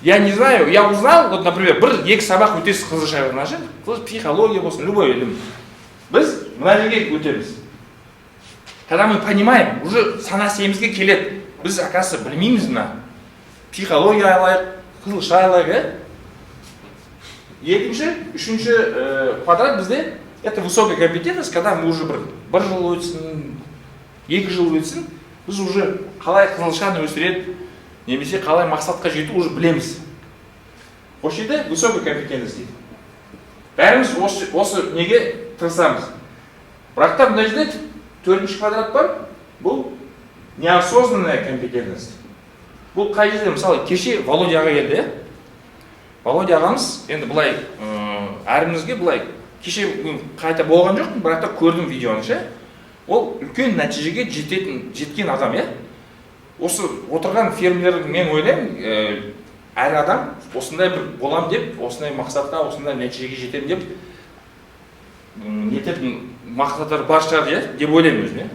Я не знаю, я узнал, вот, например, бір екі сабақ өтесіз қызылша ше, психология болсын, любой ілім. Біз мына жерге өтеміз. Когда мы понимаем, уже сана сезімімізге келеді. Біз, оказывается, білмейміз мына. Психология алайық, қызылша алайық, иә? Екінші, үшінші квадрат бізде это высокая компетентность, когда мы уже бір жыл өтсін, 2 жыл өтсін, біз уже қалай қызылшаны өсіреді, немесе қалай мақсатқа жету уже білеміз. Осы жерде высокая компетентность дейді. Бәріміз осы неге тырысамыз. Бірақ та мына жерде төртінші квадрат бар, бұл неосознанная компетентность. Бұл қай жерде, мысалы, кеше Володя аға келді, иә? Володя ағамыз енді былай әрімізге былай кеше мен қайта болған жоқпын, бірақ та көрдім видеоны ше. Ол үлкен нәтижеге жеткен адам, иә? Осы отырған фермерлер, мен ойлаймын, әр адам осындай бір болам деп, осындай мақсатқа, осындай нәтижеге жетемін деп нететін мақсаттар бар шығар, иә, деп ойлаймын өзім, иә.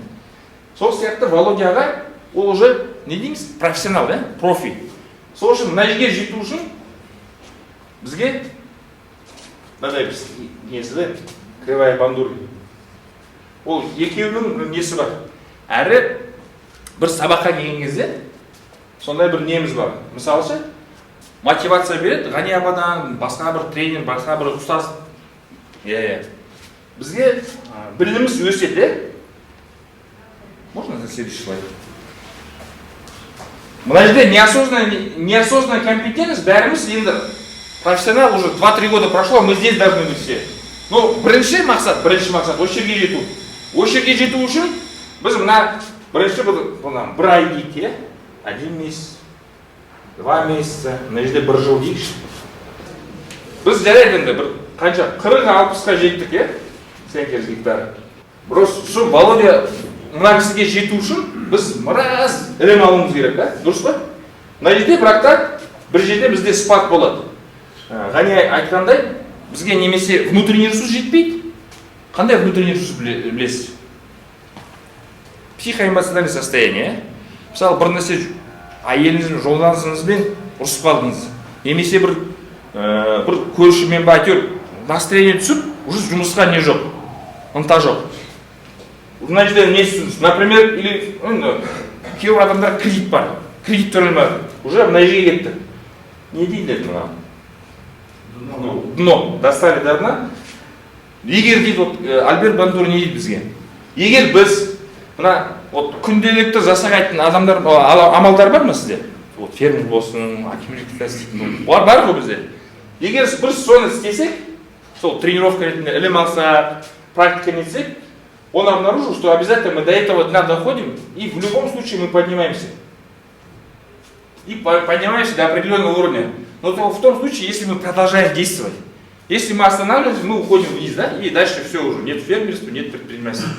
Сол сияқты Володя аға ол уже не дейміз, профессионал, иә, профи. Сол үшін мына жерге жету үшін бізге мынандай бір несі да, кривая Бандуры. Ол екеуінің несі бар. Әрі бір сабаққа келген кезде сондай бір неміз бар. Мысалы ше, мотивация береді Ғани ападан, басқа бір тренер, басқа бір ұстаз. Иә. Бізге біліміміз өседі, иә? Можно на следующий слайд? Мына жерде неосознанная компетентность, бәріміз енді профессионал, уже 2-3 года прошло, мы здесь должны быть все. Ну, бірінші мақсат осы жерге жету. Осы жерге жету үшін біз мына бірінші бір, мына бір ай дейік, иә? Один месяц, 2 месяца, мына жерде бір жыл дейікші. Біз жарайды енді бір қанша, 40-60-қа жеттік, иә? Центнер гектар. Просто сол Володя мына кісіге жету үшін біз біраз ілім алуымыз керек, да? Дұрыс па? Мына жерде бірақ та бір жерде бізде спад болады. Ғани айтқандай, бізге немесе внутренний ресурс жетпейді. Қандай внутренний ресурс білесіз? Психоэмоциональный состояние, иә? Мысалы, бір нәрсе әйеліңізбен, жолдасыңызбен ұрысып қалдыңыз. Немесе бір көршімен ба, әйтеуір настроение түсіп, уже жұмысқа не жоқ, ынта жоқ. Мына жерде не істейсіз? Например, или енді кейбір адамдар кредит бар, кредит төлемей уже мына жерге кетті. Не дейді енді мына? Дно, достали до дна. Егер дейді, вот Альберт Бандура не дейді бізге? Егер біз мына вот күнделікті жасағайтын адамдар, амалдар бар ма сізде? Вот фермер болсын, әкімшілікте істейтін бар, бар ғой бізде. Егер біз соны істесек, сол тренировка ретінде ілім алсақ, практика нетсек, он обнаружил, что обязательно мы до этого дна доходим, и в любом случае мы поднимаемся. И поднимаемся до определенного уровня. Но то в том случае, если мы продолжаем действовать. Если мы останавливаемся, мы уходим вниз, да, и дальше все уже, нет фермерства, нет предпринимательства.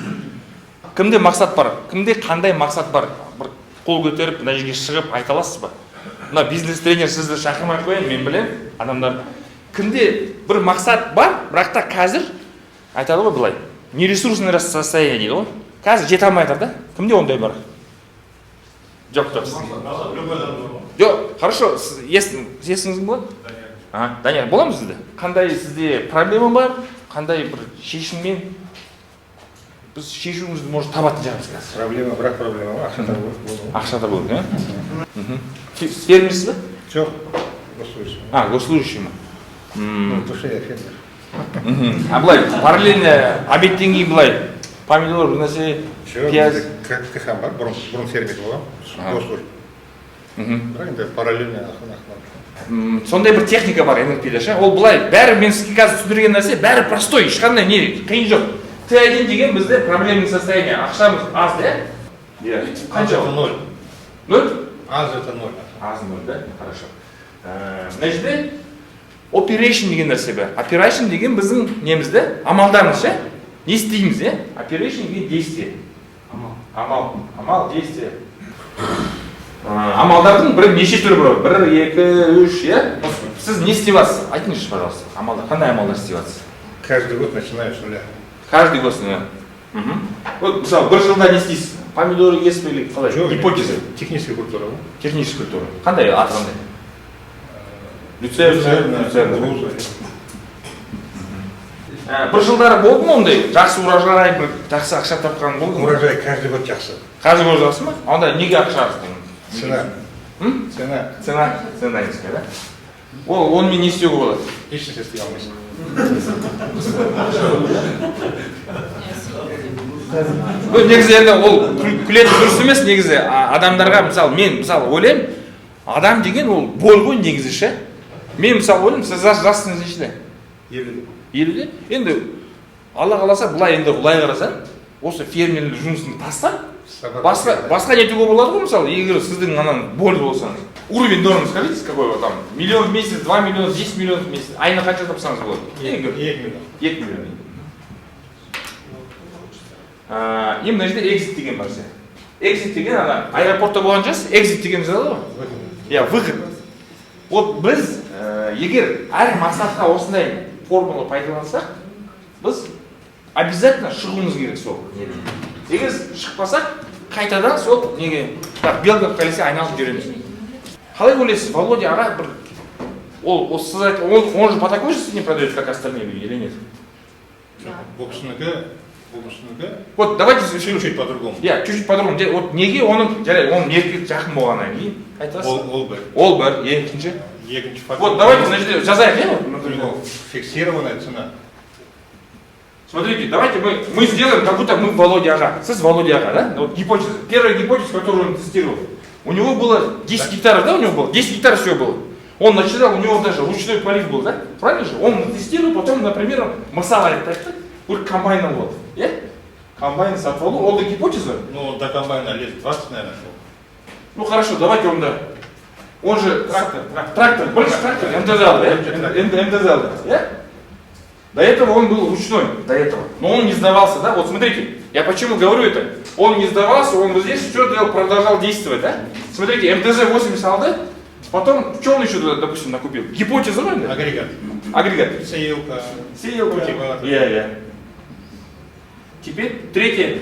Кімде мақсат бар? Кімде қандай мақсат бар? Бір қол көтеріп, мына жерге шығып айта аласыз ба? Мына бизнес тренер сізді шақырмай ақ қояйын, мен білемін адамдар. Кімде бір мақсат бар, бірақ та қазір айтады ғой былай, нересурсный состояние дейді ғой. Қазір жете алмай жатыр да. Кімде ондай бар? Жоқ, жоқ. Жоқ, хорошо, есіміңіз кім болады? А, Данияр, бола ма сізде? Қандай сізде проблема бар? Қандай бір шешіммен біз шешуімізді может табатын шығармыз қазір. Проблема, бірақ проблема ғой, ақша табу керек болды ғой. Ақша табу керек, иә? Фермерсіз ба? Жоқ, госслужащий. А, госслужащий ма? Ну, в душе я фермер. А былай параллельно обедтен кейін былай помидор, бір нәрсе, Жоқ, пияз. Бізде КХ бар, бұрын фермер болғанмын, госслужащий. Бірақ енді параллельно ақырын ақырын. Сондай бір техника бар НЛП-де ше. Ол былай, бәрі мен сізге қазір түсіндірген нәрсе бәрі простой, ешқандай не қиын жоқ. Т1 деген бізде проблемный состояние, ақшамыз аз, да? Иә. Аз Қанша? это ноль. Ноль? Аз это ноль. Аз ноль, да? Хорошо. Мына жерде operation деген нәрсе бар. Operation деген біздің неміз да, амалдарымыз ше. Не істейміз, иә? Operation деген действие. Амал. Амал, амал, действие. Амалдардың бір неше түрі бар? Бір, екі, үш, иә? Сіз не істеп жатсыз? Айтыңызшы, пожалуйста. Амалдар, қандай амалдар істеп жатсыз? Каждый год начинаю с нуля. Каждый год с нуля. Вот, мысалы, бір жылда не істейсіз? Помидор егесіз бе или қалай? Жоқ, Гипотеза. Техническая культура ғой. Техническая культура. Қандай, аты қандай? Люцерна, люцерна. Кукуруза. Бір жылдары болды ма ондай жақсы урожай, бір жақсы ақша тапқан болды ма? Урожай каждый год жақсы. Каждый год жақсы ма? Онда неге ақша аз? Цена. М? Цена. Цена, цена низкая, да? Ол онымен не істеуге болады? Ешнәрсе істей алмайсың. Ну, негізі енді ол күлетін дұрыс емес негізі. Адамдарға, мысалы, мен мысалы ойлаймын, адам деген ол боль ғой негізі ше. Мен мысалы ойлаймын, сіз жассыңыз нешеде? 50-де. 50-де? Енді Алла қаласа, былай енді былай қарасаң, осы фермерлік жұмысын тастап, басқа нетуге болады ғой, мысалы, егер сіздің анан боль болсаңыз. Уровень нормы скажите, какой вот там? Миллион в месяц, 2 миллиона, 10 миллионов в месяц. Айына қанша тапсаңыз болады? 2 миллион. 2 миллион. Енді мына жерде exit деген бар сен. Exit деген ана аэропортта болған жас, exit деген жазады ғой. Иә, выход. Вот біз егер әр мақсатқа осындай формула пайдалансақ, біз обязательно шығуымыз керек сол неден. Егер шықпасақ, қайтадан сол неге, так, белка в колесе айналып жүреміз. Қалай ойлайсыз, Володя аға бір ол сіз он же по такой же цене продает, как остальные люди, или нет? Бұл кісінікі Вот давайте чуть-чуть по-другому. Иә, чуть-чуть по-другому. Вот неге оның, жарайды, оның меркеге жақын болғаннан кейін айтасыз. Ол бір. Ол бір, екінші. Екінші фактор. Вот давайте, значит, жазайық, иә? Вот, У него фиксированная цена. Смотрите, давайте мы сделаем, как будто мы Володя аға. Сіз Володя аға, да? Вот гипотеза. Первая гипотеза, которую он тестировал. У него было 10 гектаров, да, у него было? 10 гектаров всего было. Он начинал, у него даже ручной полив был, да? Правильно же? Он тестировал, потом, например, мысал айтты, бір комбайн алып. Иә? Комбайн сатып алу, ол да гипотеза. Ну, до комбайна лет 20, наверное, шел. Ну хорошо, давайте он да. Он же Трактор, трактор. Трактор, больше трактор, МТЗ алды, иә? МТЗ алды, иә? До этого он был ручной, до этого. Но он не сдавался, да? Вот смотрите, я почему говорю это? Он не сдавался, он вот здесь что делал, продолжал действовать, да? Смотрите, МТЗ 80 алды, потом, что он еще, допустим, накупил? Гипотеза, ғой енді? Агрегат. Агрегат. Сеялка. Сеялка. Культиватор. Иә, иә. Теперь третье.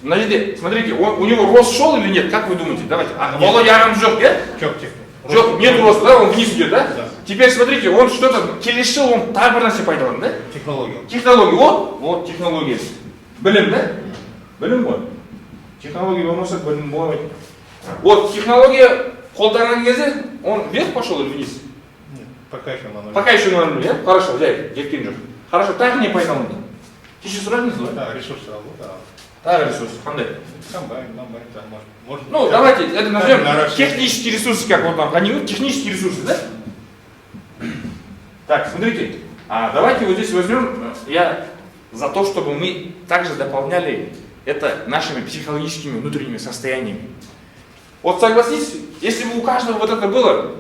Подождите, смотрите, у него рост шел или нет? Как вы думаете? Давайте. А, Нет. Володя ағам жоқ, иә? Жоқ, техника. Жоқ, нет роста, да? Он вниз идет, да? Да. Теперь смотрите, он что-то, келесі жыл он тағы бір нәрсе пайдаланды, да? Технология. Технология, вот, вот технология. Білім, да? Білім ғой. Технология болмаса, білім болмайды. Вот технология қолданған кезде, он вверх пошел или вниз? Нет, пока еще на нуле. Пока еще на нуле, иә? Хорошо, жай, жеткен жоқ. Хорошо, тағы не пайдаланды? Кеше сұрадыңыз ғой? Да, ресурсы алу, да. Тағы ресурс, қандай? Комбайн, комбайн, там, может. Ну, давайте это назовем Наращивание. технические ресурсы, как вот там, они говорят, технические ресурсы, да? Так, смотрите, а давайте вот здесь возьмем, я за то, чтобы мы также дополняли это нашими психологическими внутренними состояниями. Вот согласитесь, если бы у каждого вот это было,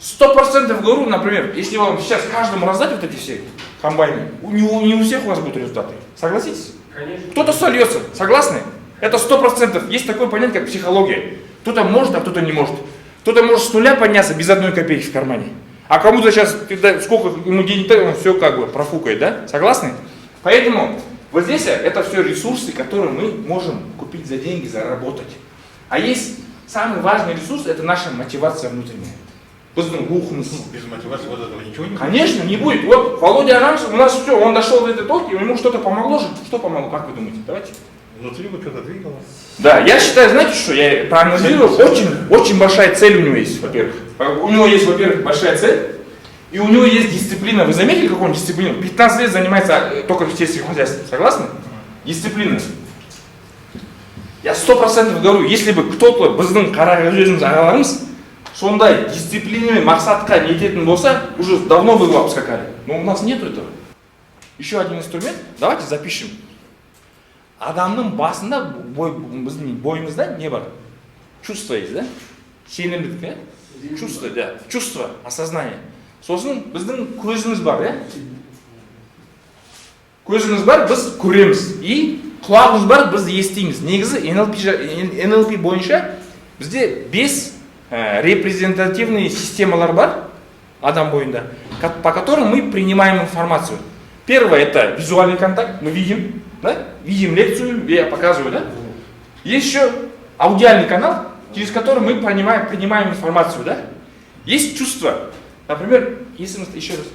100% говорю, например, если вам сейчас каждому раздать вот эти все комбайны, не у всех у вас будут результаты. Согласитесь? Конечно. Кто-то сольется, согласны? Это 100%. Есть такое понятие, как психология. Кто-то может, а кто-то не может. Кто-то может с нуля подняться без одной копейки в кармане. А кому-то сейчас, ты сколько ему денег дай, он все как бы профукает, да? Согласны? Поэтому вот здесь это все ресурсы, которые мы можем купить за деньги, заработать. А есть самый важный ресурс, это наша мотивация внутренняя. Біздің рухымыз. Ну, без мотивации вот этого ничего не будет. Конечно, не будет. Вот Володя Арамс, у нас все, он дошел до этой точки, ему что-то помогло же. Что помогло, как вы думаете? Давайте. Внутри его что-то двигало. Да, я считаю, знаете что, я проанализировал, очень, очень большая цель у него есть, во-первых. У него есть, во-первых, большая цель, и у него есть дисциплина. Вы заметили, как он дисциплину? 15 лет занимается только сельским хозяйством. Согласны? Дисциплина. Я 100% говорю, если бы кто-то біздің қаракөзіміз ағаларымыз сондай дисциплинамен мақсатқа нететін болса, уже давно бы его обскакали. Но у нас нету этого. Еще один инструмент, давайте запишем. Адамның басында біздің бойымызда не бар? Чувство есть, да? Сенімділік, иә? Чувство, да. Чувство, осознание. Сосын біздің көзіміз бар, иә? Көзіміз бар, біз көреміз. И құлағымыз бар, біз естиміз. Негізі НЛП, НЛП бойынша бізде 5 репрезентативный системалар бар адам бойында, по которым мы принимаем информацию. Первое — это визуальный контакт, мы видим, да? Видим лекцию, я показываю, да? Есть еще аудиальный канал, через который мы принимаем информацию, да? Есть чувство. Например, есіміңіз, еще раз?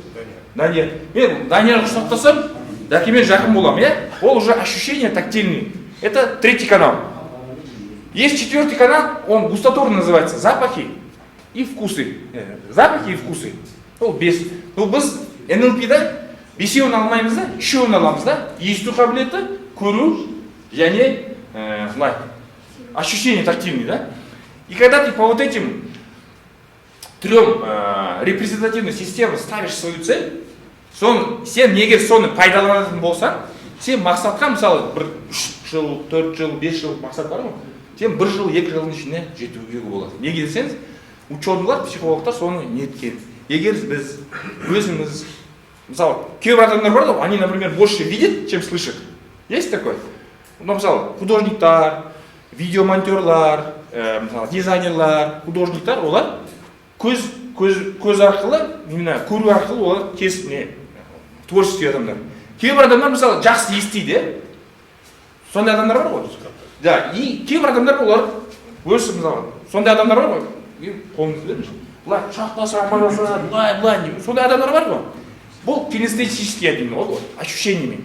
Данияр. Мен Даниярды құшақтасам, Дәкемен жақын боламын, иә? Ол уже ощущение тактильный. Это третий канал. Есть четвертый канал, он густаторный называется, запахи и вкусы. Запахи и вкусы. Ол бес. Ну, біз НЛП-да бесеуін алмаймыз да, үшеуін аламыз да. Есту қабілеті, көру және былай, ощущение тактильный, да? И когда ты по вот этим трем репрезентативным системам ставишь свою цель, сен егер соны пайдаланатын болсаң, сен мақсатқа, мысалы, бір 3 жыл, 4 жыл, 5 жыл мақсат бар ғой, сен бір жыл, 2 жылдың ішінде жетуге болады. Неге десеңіз, ученыйлар, психологтар соны неткен. Егер біз өзіміз, мысалы, кейбір адамдар бар ғой, они, например, больше видят, чем слышат. Есть такое? Ну, мысалы, художниктар, видеомонтерлар, мысалы, дизайнерлар, художниктар, олар көз арқылы, именно көру арқылы олар тез не творческий адамдар. Кейбір адамдар, мысалы, жақсы естиді, иә, сондай адамдар бар ғой, да. И кейбір адамдар, олар өзі, мысалы, сондай адамдар бар ғой, и қолыңызды беріңізші, былай құшақтаса, амандаса, былай былай, сондай адамдар бар ғой. Бұл кинестетический один ғой, ощущениями.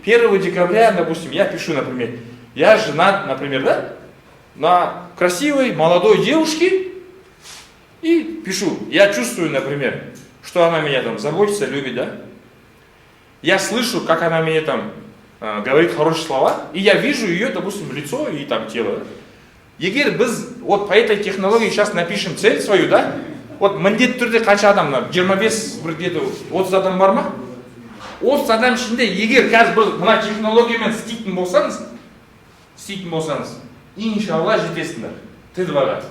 1 декабря, допустим, я пишу, например, я женат, например, да, на красивой молодой девушке, и пишу, я чувствую, например, что она меня там заботится, любит, да. Я слышу, как она мне там говорит хорошие слова, и я вижу ее, допустим, лицо и там тело. Егер біз вот по этой технологии сейчас напишем цель свою, да, вот міндетті түрде қанша адам, мына 25, бір где-то 30 адам бар ма? 30 адам ішінде егер қазір біз мына технологиямен істейтін болсаңыз, иншалла, жетесіңдер Т2-ға.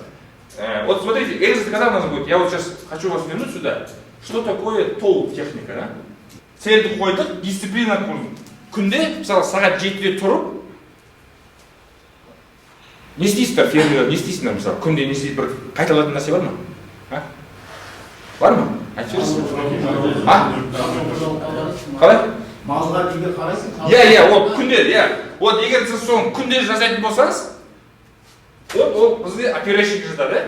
Вот смотрите, exit когда у нас будет? Я вот сейчас хочу вас вернуть сюда. Что такое ТОУ техника, да? Цельді қойдық, дисциплина құрдық. Күнде, мысалы, сағат 7-де тұрып, не істейсіздер, фермерлер, не істейсіңдер, мысалы, күнде не істейді, бір қайталатын нәрсе бар ма? А? Бар ма? Айтып жібересіз. А? Қалай? Малға, неге қарайсың? Иә, ол күнде, иә. Вот егер сіз соны күнде жасайтын болсаңыз, вот ол бізде operation жатады, иә.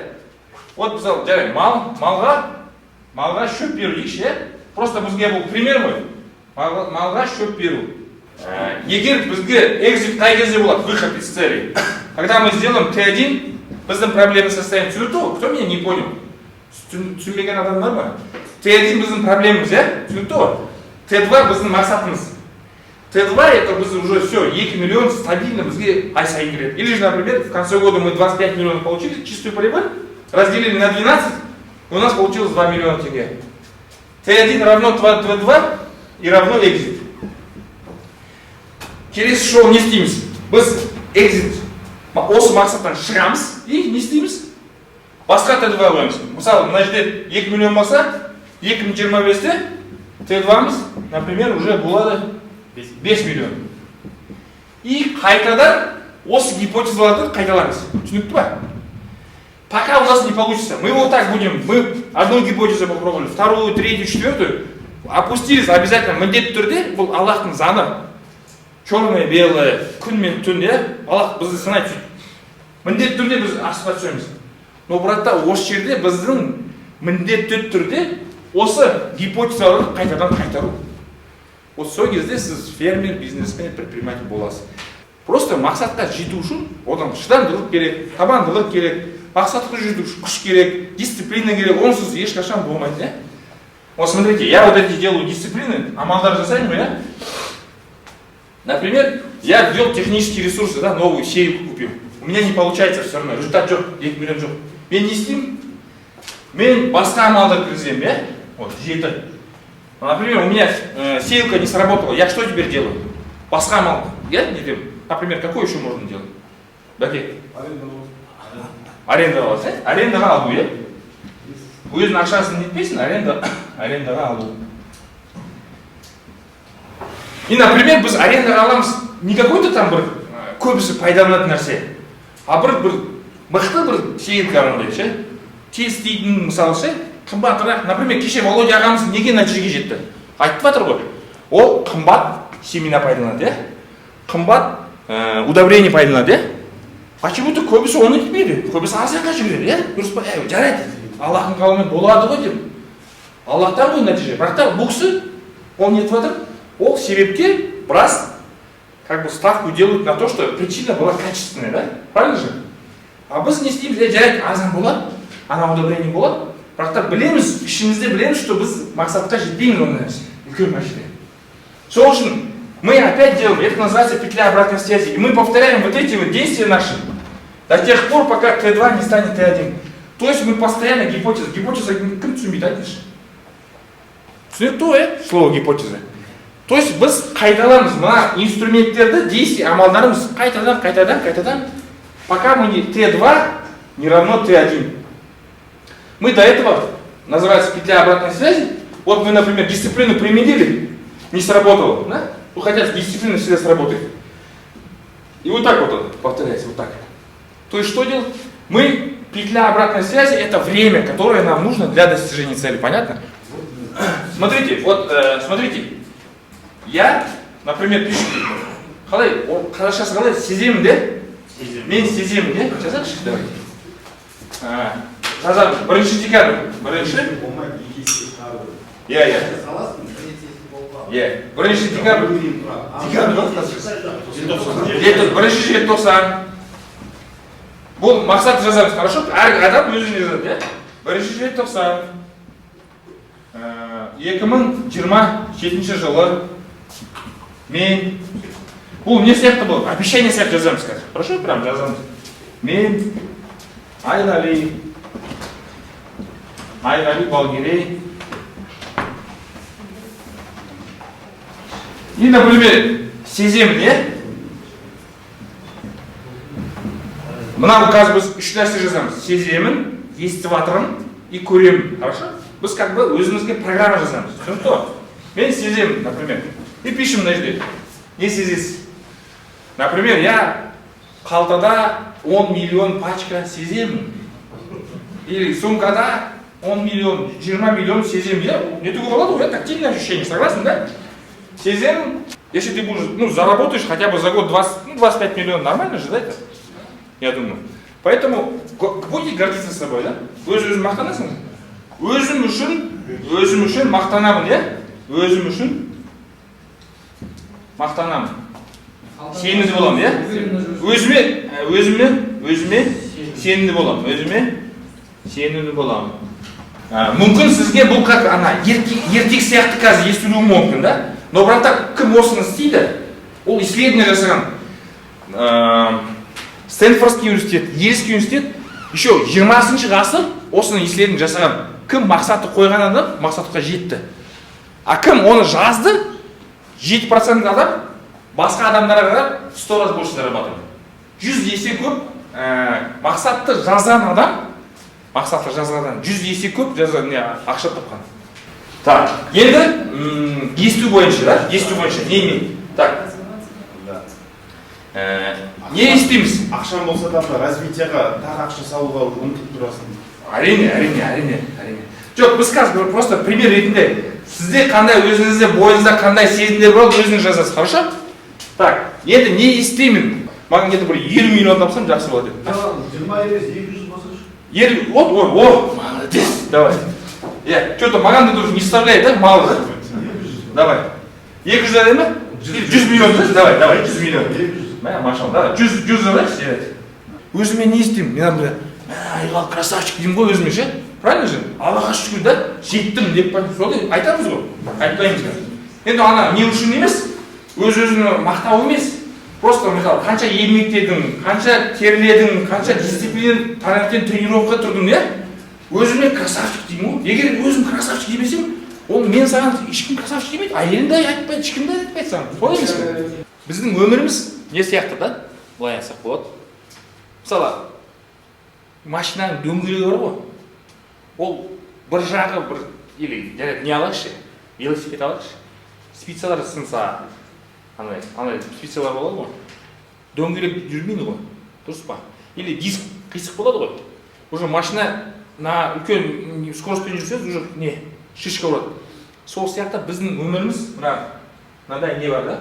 Вот, мысалы, жарайды, малға шөп беру дейікші, иә. Просто бізге бұл пример ғой. Малға шөп беру. Егер бізге exit қай кезде болады, выход из цели? Когда мы сделаем Т1, біздің проблема состояние түсінікті ғой? Кто меня не понял? Түсінбеген адам бар ма? Т1 біздің проблемамыз, иә? Түсінікті ғой? Т2 біздің мақсатымыз. Т2 это біз уже все, 2 миллион стабильно бізге ай сайын кіреді. Или же, например, в конце года мы 25 миллионов получили, чистую прибыль, разделили на 12, и у нас получилось 2 миллиона тенге. Т1 равно 2, Т2 и равно exit. Келесі жолы не істейміз? Біз exit, осы мақсаттан шығамыз и не істейміз? Басқа Т2 қоямыз. Мысалы, мына жерде 2 миллион болса, 2025-те Т2-мыз, например, уже болады 5 миллион. И қайтадан осы гипотезаларды қайталаймыз. Түсінікті ба? Пока у нас не получится. Мы вот так будем, мы одну гипотезу попробовали, вторую, третью, четвертую, опустились обязательно, міндетті түрде, бұл Аллахтың заңы. Черное, белое, күн мен түн, иә? Аллах бізді сынайды сөйтіп. Міндетті түрде біз астқа түсеміз. Но, браттар, осы жерде біздің міндетті түрде осы гипотезаларды қайтадан қайтару. Вот сол кезде сіз фермер, бизнесмен, предприниматель боласыз. Просто мақсатқа жету үшін одан шыдамдылық керек, табандылық керек, мақсатқа жету үшін күш керек, дисциплина керек, онсыз ешқашан болмайды, иә? Вот смотрите, я вот эти делаю дисциплины, амалдар жасаймын ғой, иә? Например, я ввел технические ресурсы, да, новую сеялку купил. У меня не получается все равно, результат жоқ, 2 миллион жоқ. Мен не істеймін? Мен басқа амалдар кіргіземін, иә? Вот, жеті. Например, у меня сеялка не сработала, я что теперь делаю? Басқа амал, иә, не деймін? Например, какой еще можно делать? Бәке? Арендаға аласың, иә? Арендаға алу, иә? Өзінің ақшасын нетпейсің, арендаға алу. И, например, біз арендаға аламыз не какой-то там бір көбісі пайдаланатын нәрсе, а бір мықты бір сеялка андай ше, тез істейтін, мысалы ше, қымбатырақ. Например, кеше Володя ағамыз неге нәтижеге жетті? Айтып жатыр ғой. Ол қымбат семена пайдаланады, иә? Қымбат удобрение пайдаланады, иә? Почему-то көбісі оны етпейді. Көбісі арзанға жүгіреді, иә? Дұрыс па? Әй, жарайды. Аллахтың қалауымен болады ғой деп. Аллахтан ғой нәтиже. Бірақ та бұл кісі, ол не етіп жатыр? Ол себепке біраз как бы ставку делают на то, что причина была качественная, да? Правильно же? А біз не істейміз? Е, жарайды, арзан болады, ана удобрение болады, бірақ та білеміз, ішімізде білеміз, что біз мақсатқа жетпейміз ондай нәрсе. Үлкен мәселе. Сол үшін мы опять делаем, это называется петля обратной связи. И мы повторяем вот эти вот действия наши до тех пор, пока Т2 не станет Т1. То есть мы постоянно гипотеза. Гипотеза кім түсінбейді, айтыңызшы? Түсінікті ғой, иә? Слово гипотеза. То есть біз қайталамыз мына инструменттерді, действий, амалдарымыз қайтадан, қайтадан, қайтадан, пока мы не Т2 не равно Т1. Мы до этого, называется петля обратной связи, вот мы, например, дисциплину применили, не сработало, да? Ну, хотя дисциплина всегда сработает. И вот так вот он повторяется, вот так. То есть что делать? Мы, петля обратной связи, это время, которое нам нужно для достижения цели, понятно? Смотрите, вот, смотрите, я, например, пишу, қалай, ол қазақшасы қалай, сеземін де? Мен сеземін, де? Жазайықшы, давайте. Жазамыз, 1 декабрь, бірінші, Болмайды, екі есе шығару. иә, иә, Саласың, бір есесі болып қалады. иә, 1 декабрь, Декабрь. Декабрь, да, 1 желтоқсан. Бұл мақсат жазамыз, хорошо? Әр адам өзіне жазады, иә? 1 желтоқсан. 2027 жылы мен, бұл не сияқты бұл? Обещание сияқты жазамыз қазір. Хорошо? Прям жазамыз. Мен Айғали, Айғали Балгерей. И, например, сеземін, иә? Мынау қазір біз үш нәрсе жазамыз. Сеземін, естіп жатырмын и көремін. Хорошо? Біз как бы өзімізге программа жазамыз. Түсінікті ғой? Мен сеземін, например. И пишем мына жерде. Не сезесіз? Например, я қалтада 10 миллион пачка сеземін. Или сумкада 10 миллион, 20 миллион сеземін. Иә, не түге болады ғой, иә? Тактильное ощущение, согласен, да? Сеземін, если ты будешь, ну, заработаешь хотя бы за год 20, ну, 25 миллионов, нормально же, да, это? Я думаю. Поэтому будете гордиться собой, да? Өз өзін мақтанасың? Өзім үшін мақтанамын, иә? Өзім үшін мақтанамын. Сенімді боламын, иә? Өзіме сенімді боламын. Өзіме сенімді боламын. Мүмкін сізге бұл как ана ертек сияқты қазір естілуі мүмкін, да? Но бірақ та кім осыны істейді? Ол исследование жасаған. Стэнфордский университет, Йельский университет еще 20 ғасыр осыны исследование жасаған. Кім мақсатты қойған адам мақсатқа жетті. А кім оны жазды, 7% адам басқа адамдарға қарап 100 раз больше зарабатывает. 100 есе көп, мақсатты жазған адам, мақсатты жазған адам 100 есе көп жазған не ақша тапқан. Так, енді есту бойынша, да? Есту бойынша не мен? Так. Не естиміз? Ақшаң болса да развитияға тағы ақша салуға ұмтылып тұрасың. Әрине, әрине, әрине, әрине. Жоқ, біз қазір просто пример ретінде сізде қандай, өзіңізде бойыңызда қандай сезімдер болады, өзіңіз жазасыз, хорошо? Так, енді не естимін? Маған енді бір 50 миллион тапсам жақсы болады еді. 20 емес, 200 болсашы. 50, вот, ой, о, молодец, давай. Иә, что-то маған да тоже не вставляет, да, мало, да? Давай. 200 жарай ма? 100 миллион, да? Давай, давай, 100 миллион. Мә, машалла, давай, 100 давайшы, жарайды. Өзіме не істеймін? Мен андай, мә, Айғал красавчик деймін ғой өзіме ше. Правильно же? Аллаға шүкір, да? Жеттім деп солай айтамыз ғой. Айтпаймыз қазір. Енді ана не үшін емес, өз өзін мақтау емес. Просто, мысалы, қанша еңбектедің, қанша терледің, қанша дисциплина, таңертең тренировка тұрдың, иә? Өзіме красавчик деймін ғой. Егер өзім красавчик демесем, ол мен саған ешкім красавчик демейді, әйелің де айтпайды, ешкім де айтпайды саған. Солай емес пе? Біздің өміріміз не сияқты да? Былай айтсақ болады. Мысалы, машинаның дөңгелегі бар ғой. Ол бір жағы бір, или жарайды, не алайықшы, велосипед алайықшы. Спицалар сынса, андай спицалар болады ғой. Дөңгелек жүрмейді ғой, дұрыс па? Или диск қисық болады ғой. Уже машина на үлкен скоростьпен жүрсеңіз, уже не, шишка болады. Сол сияқты біздің өміріміз мынандай не бар да?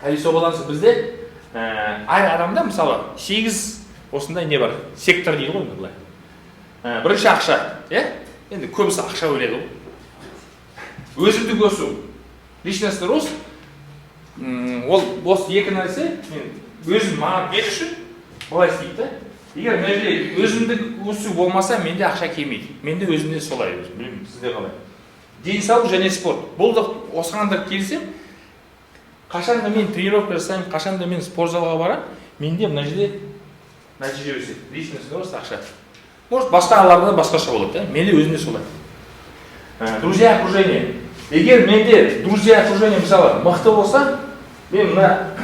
Колесо балансы бізде, әр адамда, мысалы, 8 осындай не бар, сектор дейді ғой енді былай. Бірінші ақша, иә? Енді көбісі ақша ойлайды ғой. Өзімдік өсу, личностный рост, ол осы екі нәрсе мен өзім, маған, мен үшін былай істейді да. Егер мына жерде өзімдік өсу болмаса, менде ақша келмейді. Менде, өзімде солай, өзім білмеймін, сізде қалай. Денсаулық және спорт, бұл да, осыған да келісемін. Қашан да мен тренировка жасаймын, қашан да мен спорт залға барамын, менде мына жерде нәтиже өседі, личностный рост, ақша. Может, басқаларда басқаша болады да, менде, өзімде солай. Друзья, окружение. Егер менде друзья, окружение, мысалы, мықты болса, мен мына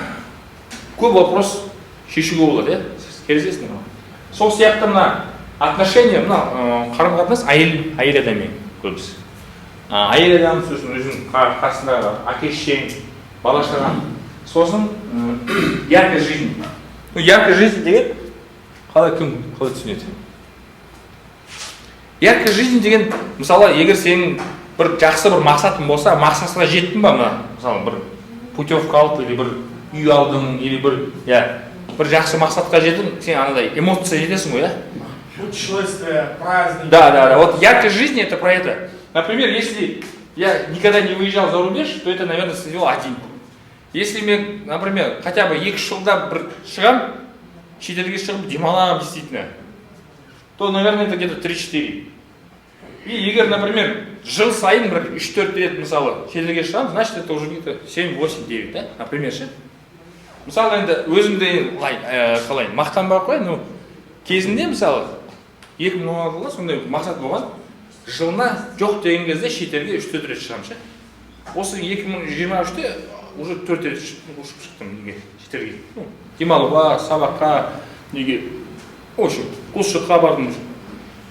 көп вопрос шешуге болады, иә. Сіз келісесіңдер ма? Сол сияқты мына отношения, мына қарым қатынас әйел адаммен көбісі. Әйел адам, сосын өзінің қасындағы әке шешең, бала шағаң, сосын яркая жизнь. Ну, яркая жизнь деген қалай, кім қалай түсінеді? Яркая жизнь деген, мысалы, егер сенің бір жақсы бір мақсатың болса, мақсатқа жеттің ба, мына, мысалы, бір путевка алып или бір үй алдың, или бір, иә, бір жақсы мақсатқа жеттің, сен анандай эмоция жетесің ғой, иә. Путешествия, праздники. Да. Вот яркость жизни — это про это. Например, если я никогда не выезжал за рубеж, то это, наверное, свел один. Если мен, например, хотя бы 2-3 жылда бір шығам, шетелге шығып демаламын действительно, то, наверное, это где-то 3-4. И егер, например, жыл сайын бір 3-4 рет, мысалы, шетелге шығамын, значит, это уже где-то 7, 8, 9, да, например, ше. Мысалы, енді өзімді былай, қалай, мақтанбай ақ қояйын, ну, кезінде, мысалы, 2016 жылы сондай мақсат болған: жылына жоқ деген кезде шетелге 3-4 рет шығамын ше. Осы 2023-те уже төрт рет ұшып шықтым неге, шетелге, ну, демалуға, сабаққа, неге, в общем, құлшылыққа бардым,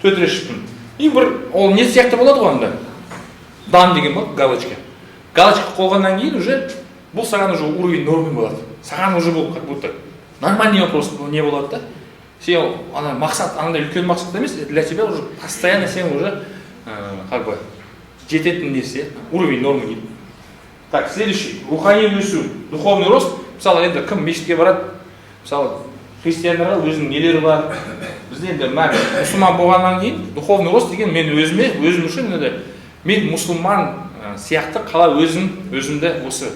төрт рет шықтым. И бір ол не сияқты болады ғой, анда дан деген болады, галочка. Галочка қойғаннан кейін уже бұл саған уже уровень нормы болады, саған уже бұл как будто нормальный вопрос не болады да. Сен ана мақсат, анандай үлкен мақсат емес, для тебя уже постоянно сен уже как бы жететін нәрсе, уровень нормы дейді. Так, следующий: рухани өсу, духовный рост. Мысалы, енді кім мешітке барады, мысалы, христиандарға өзінің нелері бар, бізде енді мына мұсылман болғаннан кейін духовный рост деген мен өзіме, өзім үшін енді мен мұсылман сияқты қалай өзім өзімді осы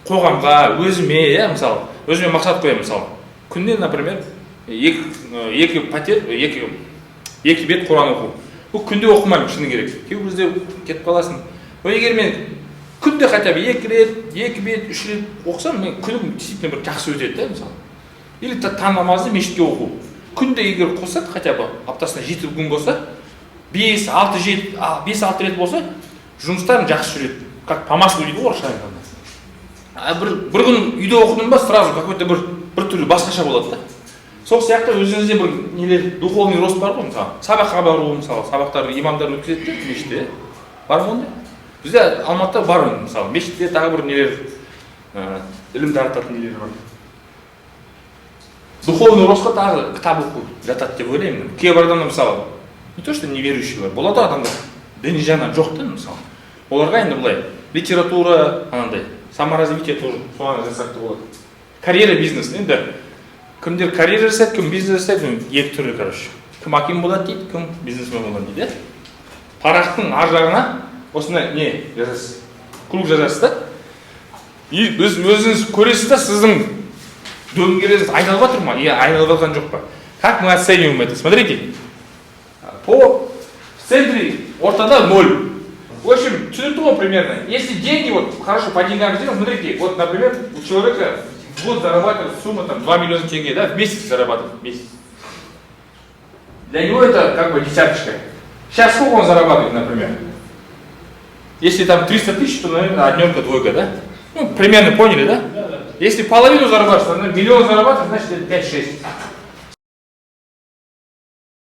қоғамға, өзіме, иә, мысалы, өзіме мақсат қоямын. Мысалы, күнде, например, екі пәтер, екі бет Құран оқу. Бұл күнде оқымаймын, шыны керек, кейбір кезде кетіп қаласың. Но егер мен күнде хотя бы екі рет, екі бет, үш рет оқысам, мен күнім действительно бір жақсы өтеді да. Мысалы, или таң намазды мешітке оқу күнде егер қосақ, хотя бы аптасына 7 күн болса, бес алты, жеті, 5-6 рет болса, жұмыстарың жақсы жүреді, как по маслу дейді ғой орысша айтқанда. А бір күн үйде оқыдым ба, сразу какой то бір түрлі басқаша болады да. Сол сияқты өзіңізде бір нелер, духовный рост бар ғой. Мысалы, сабаққа бару, мысалы, сабақтар имамдар өткізеді де мешітте. Бар ма ондай? Бізде Алматыда бар. Мысалы, мешітте тағы бір нелер, ілім тарататын нелер бар. Духовный ростқа тағы кітап оқу жатады деп ойлаймын. Кейбір адамдар, мысалы, не то что неверующий лер болады ғой, адамдар діни жағынан жоқ та, мысалы, оларға енді былай литература, анандай саморазвитие тоже соған жасақ та болады. Карьера, бизнес. Енді кімдер карьера жасайды, кім бизнес жасайды, екі түрлі, короче. Кім аким болады дейді, кім бизнесмен болады дейді, иә. Парақтың ар жағына осындай не жазасыз, круг жазасыз да, и біз өзіңіз көресіз да, сіздің дөңгелегіңіз айналып жатыр ма или айналып жатқан жоқ па. Как мы оцениваем это? Смотрите, по в центре, ортада ноль. В общем, түсінікті ғой примерно. Если деньги, вот хорошо, по деньгам сделаем, смотрите, вот, например, у человека в год зарабатывает сумма там 2 миллиона тенге, да, в месяц зарабатывает, в месяц. Для него это как бы десяточка. Сейчас сколько он зарабатывает, например? Если там 300 тысяч, то, наверное, однерка, двойка, да? Ну, примерно поняли, да? Если половину зарабатывает, то миллион зарабатывает, значит, это 5-6.